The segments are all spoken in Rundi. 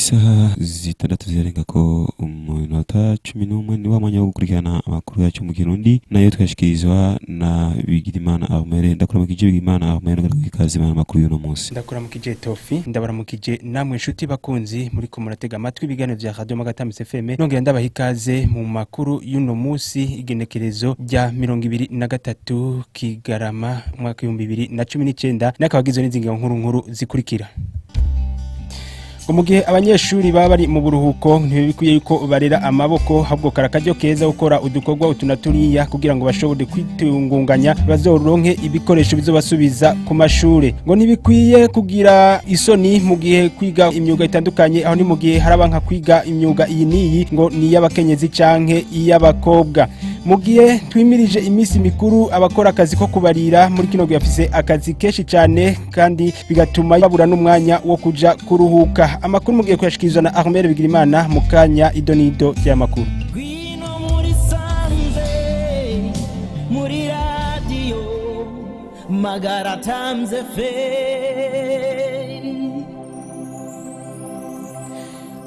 Isaha 6 zirarenga ko umunota 11, ni wa mwanya wo gukurikirana amakuru yacu mu Kirundi, nayo twashikirizwa na Bigirimana Armel. Ndakuramukije, Bigirimana Armel, ikaze mu makuru y'uno munsi. Ndakuramukije, Tofi, ndabaramukije namwe inshuti bakunzi muri ko muratega amatwi ibiganiro vya Radio Magatamis FM. Nongera ndabaha ikaze mu makuru y'uno munsi, igenekerezo rya 23 Kigarama umwaka 2019, n'akabagizwe n'izingingo nkuru nkuru zikurikira. Ngo mu gihe abanyeshuri baba bari mu buruhuko, ntibikwiye yuko barera amaboko, ahubwo karakaryo keza gukora udukorwa utu na turiya kugira ngo bashobore kwitungunganya, bazoronke ibikoresho bizobasubiza ku mashure. Ngo ntibikwiye kugira isoni mu gihe kwiga imyuga itandukanye, aho ni mu gihe harabanka kwiga imyuga iyi n'iyi ngo ni iy'abakenyezi canke iy'abakobwa. Mu gihe twimirije iminsi mikuru, abakora akazi ko kubarira muri kino gihe bafise akazi kenshi cyane, kandi bigatuma babura n'umwanya wo kuja kuruhuka. Amakuru mugiye kuyashikirizwa na Armel Bigirimana mu kanya. Idonido ry'amakuru. Ngwino muri sanze, muri radiyo Magara Times FM.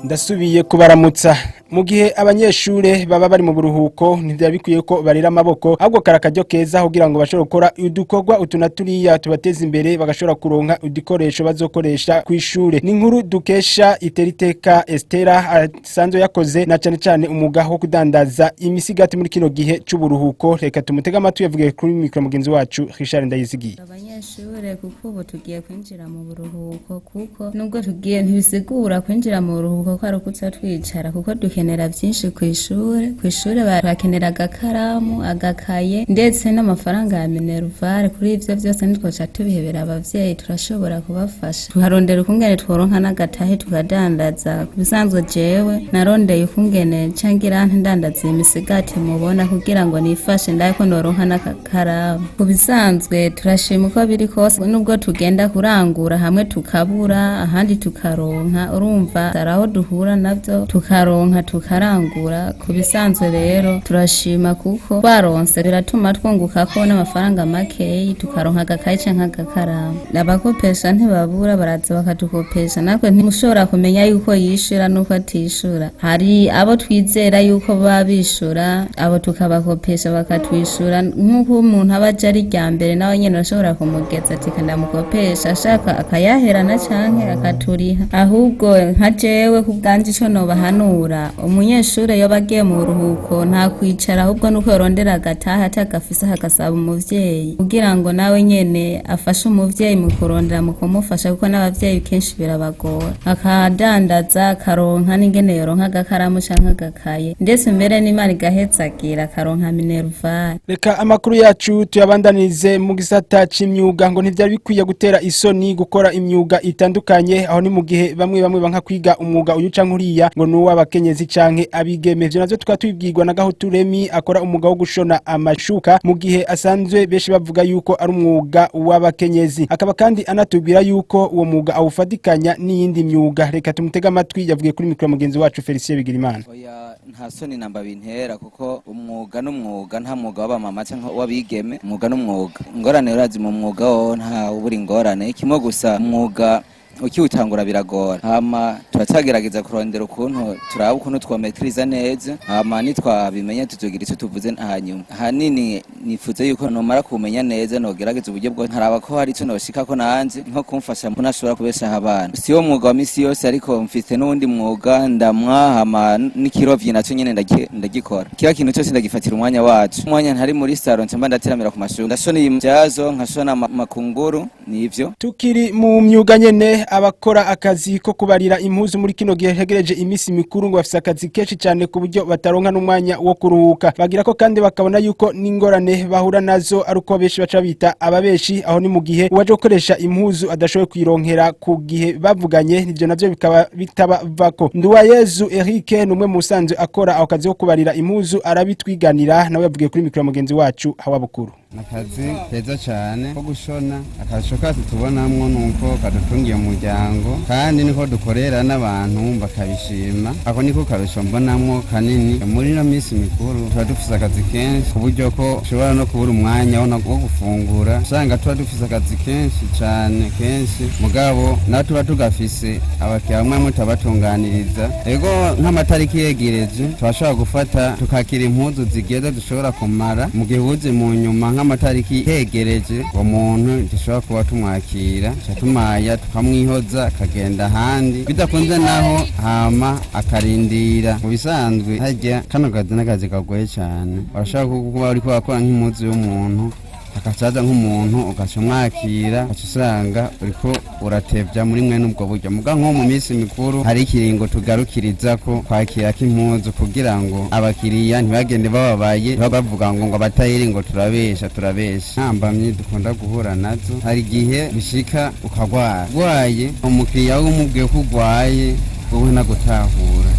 Ndasubiye kubaramutsa. Mu gihe abanyeshure baba bari mu buruhuko, ntibyaba bikwiye ko barera amaboko, ahubwo karakaryo keza kugira ngo bashobore gukora udukorwa utu na turiya tubateza imbere, bagashobora kuronka udukoresho bazokoresha ku ishure. Ni inkuru dukesha Iteriteka Estera, asanzwe yakoze na cane cane umwuga wo kudandaza imisigati muri kino gihe c'uburuhuko. Reka tumutege amatwi, yavugiye kuri mikro mugenzi wacu Richard Ndayizigiye. Abanyeshure, kuko ubu tugiye kwinjira mu buruhuko, kuko nubwo tugiye, ntibisigura kwinjira mu buruhuko ko ari ukuca twicara, kuko dukenera byinshi ku ishure. Ku ishure barakenera agakaramu, agakaye, ndetse n'amafaranga ya minerval. Kuri ivyo vyose ntitwoca tubihebera abavyeyi, turashobora kubafasha, tukarondera ukungene tworonka n'agatahe tukadandaza. Ku bisanzwe jewe narondeye ukungene cangira ndandaza imisigati mubona kugira ngo nifashe, ndabe ko noronka n'akakaramu. Ku bisanzwe turashima uko biri kose, nubwo tugenda kurangura hamwe tukabura, ahandi tukaronka. Urumva hari aho duhura navyo tukaronka, tukarangura. Ku bisanzwe rero turashima, kuko twaronse biratuma twungukako n'amafaranga makeyi, tukaronka agakaye canke agakaramu. Abakopesha ntibabura, baraza bakadukopesha, natwe ntimushobora kumenya yuko yishura nuko atishura. Hari abo twizera yuko baba bishura, abo tukabakopesha bakatwishura. Nk'uko umuntu aba aje ari irya mbere, nawe nyene urashobora kumugeza ati ndamukopesha, ashaka akayaherana canke akaturiha. Ahubwo nka jewe ku bwanje, ico nobahanura, umunyeshure yoba agiye mu buruhuko nta kwicara, ahubwo nuko yorondera agataha atagafise agasaba umuvyeyi, kugira ngo nawe nyene afashe umuvyeyi mu kurondera, mu kumufasha, kuko n'abavyeyi kenshi birabagora. Akadandaza, akaronka n'ingene yoronka agakaramu canke agakaye, ndetse mbere n'Imana igahetsagira akaronka minerval. Reka amakuru yacu tuyabandanirize mu gisata c'imyuga. Ngo ntivyari bikwiye gutera isoni gukora imyuga itandukanye, aho ni mu gihe bamwe bamwe banka kwiga umwuga uyu canke uriya ngo nuw'abakenyezi canke abigeme. Ivyo navyo tukaba tubibwirwa na Gahutu Remi, akora umwuga wo gushona amashuka, mu gihe asanzwe benshi bavuga yuko ari umwuga w'abakenyezi. Akaba kandi anatubwira yuko uwo mwuga awufatikanya n'iyindi myuga. Reka tumutege amatwi, yavugiye kuri mikro mugenzi wacu Felicien Bigirimana. Oya, nta soni namba bintera, kuko umwuga n'umwuga, nta mwuga w'abamama cyangwa w'abigeme, umwuga n'umwuga. Ingorane urazi, mu mwuga wo nta ubura ingorane, kimwe gusa umwuga ukiwutangura biragora. Hama turacyagerageza kurondera ukuntu turaba ukuntu twometiriza neza, hama nitwabimenye tuzogira icyo tuvuze hanyuma. Ahanini nifuza yuko nomara kumenya neza nogerageza uburyo bwo nkaraba ko hari icyo noshikako nanje, nko kumfasha nashobora kubeshaho abana. Si wo mwuga wa misi yose, ariko mfise n'uwundi mwuga, ndamwa, hama n'ikirovyi naco nyene ndagikora. Kila kintu cyose ndagifatira umwanya wacu. Umwanya ntari muri salon nca mba ndateramira ku mashuri, ndashona ibyazo, nkashona amakunguru, nivyo. Tukiri mu myuga nyene, abakora akazi ko kubarira impuzu muri kino gihe hegereje iminsi mikuru ngo bafise akazi kenshi cyane, ku buryo bataronka n'umwanya wo kuruhuka. Bagira ko kandi bakabona yuko n'ingorane bahura nazo ari uko benshi baca bita ababeshi, aho ni mu gihe uwaje gukoresha impuzu adashoboye kwironkera ku gihe bavuganye, ivyo navyo bikaba bitabavako. Nduwayezu Eric ni umwe mu usanzwe akora ako kazi ko kubarira impuzu, arabitwiganira. Nawe yavugiye kuri mikro mugenzi wacu Hawa Bukuru. Akazi keza cyane ko gushona. Akarusho kacu tubonamwo nuko kadutungiye umuryango, kandi niko dukorera n'abantu bakabishima. Ako niko karusho mbonamwo kanini. Muri ino minsi mikuru tuba dufise akazi kenshi, ku buryo ko ushobora no kubura umwanya wo gufungura. Usanga tuba dufise akazi kenshi cyane, kenshi, mugabo naho tuba tugafise, abakiriya bamwe mutabatunganiriza. Ego, nk'amatariki yegereje turashobora gufata tukakira impuzu zigeze dushobora kumara mu gihe ubuze. Mu nyuma, nk'amatariki yegereje, uwo muntu dushobora kuba tumwakira, tuca tumaya tukamwihoza akagenda ahandi. Bidakunze naho, hama akarindira. Mu bisanzwe harya kano kazi n'akazi kagoye cyane. Urashobora kuba uriko urakora nk'impuzu y'umuntu, hakacaza nk'umuntu ugaca umwakira, ugaca usanga uriko uratevya muri mwe n'ubwo buryo. Muga nko mu minsi mikuru hari ikiringo tugarukiriza ko kwakira k'impuzu, kugira ngo abakiriya ntibagende bababaye, bavuga ngo abatayeri ngo turabesha, turabesha. Ntambamyi dukunda guhura nazo, hari igihe bishika ukagwara. Urwaye, umukiriya wumubwiye ko urwaye, wowe ntagutahura,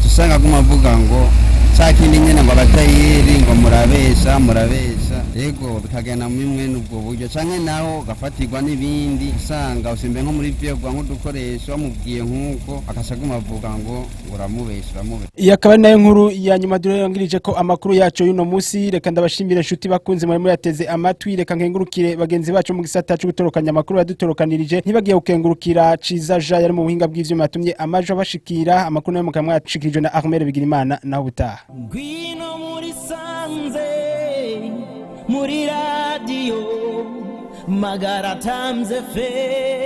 usanga aguma avuga ngo ca kindi nyene, ngo abatayeri ngo murabesha, murabesha. Yego, bikagenda muri mwene ubwo buryo. Canke naho ugafatirwa n'ibindi, usanga usimbe nko muri vyegwa nk'udukoresho, wamubwiye nk'uko, akaca aguma avuga ngo uramubesha, uramubesha. Iyi akaba ari nayo nkuru ya nyuma durangirije ko amakuru yacu y'uno munsi. Reka ndabashimire inshuti bakunze mwari muyateze amatwi. Reka nkengurukire bagenzi bacu mu gisata cyo gutorokanya amakuru yadutorokanirije. Ntibagiye gukengurukira Ciza Ja yari mu buhinga bw'ivyuma yatumye amajo abashikira. Amakuru nayo mukaba mwashikirijwe na Ahmed Bigirimana. Naho ubutaha. Ngwino muri sanze, muri radiyo Magara Times FM.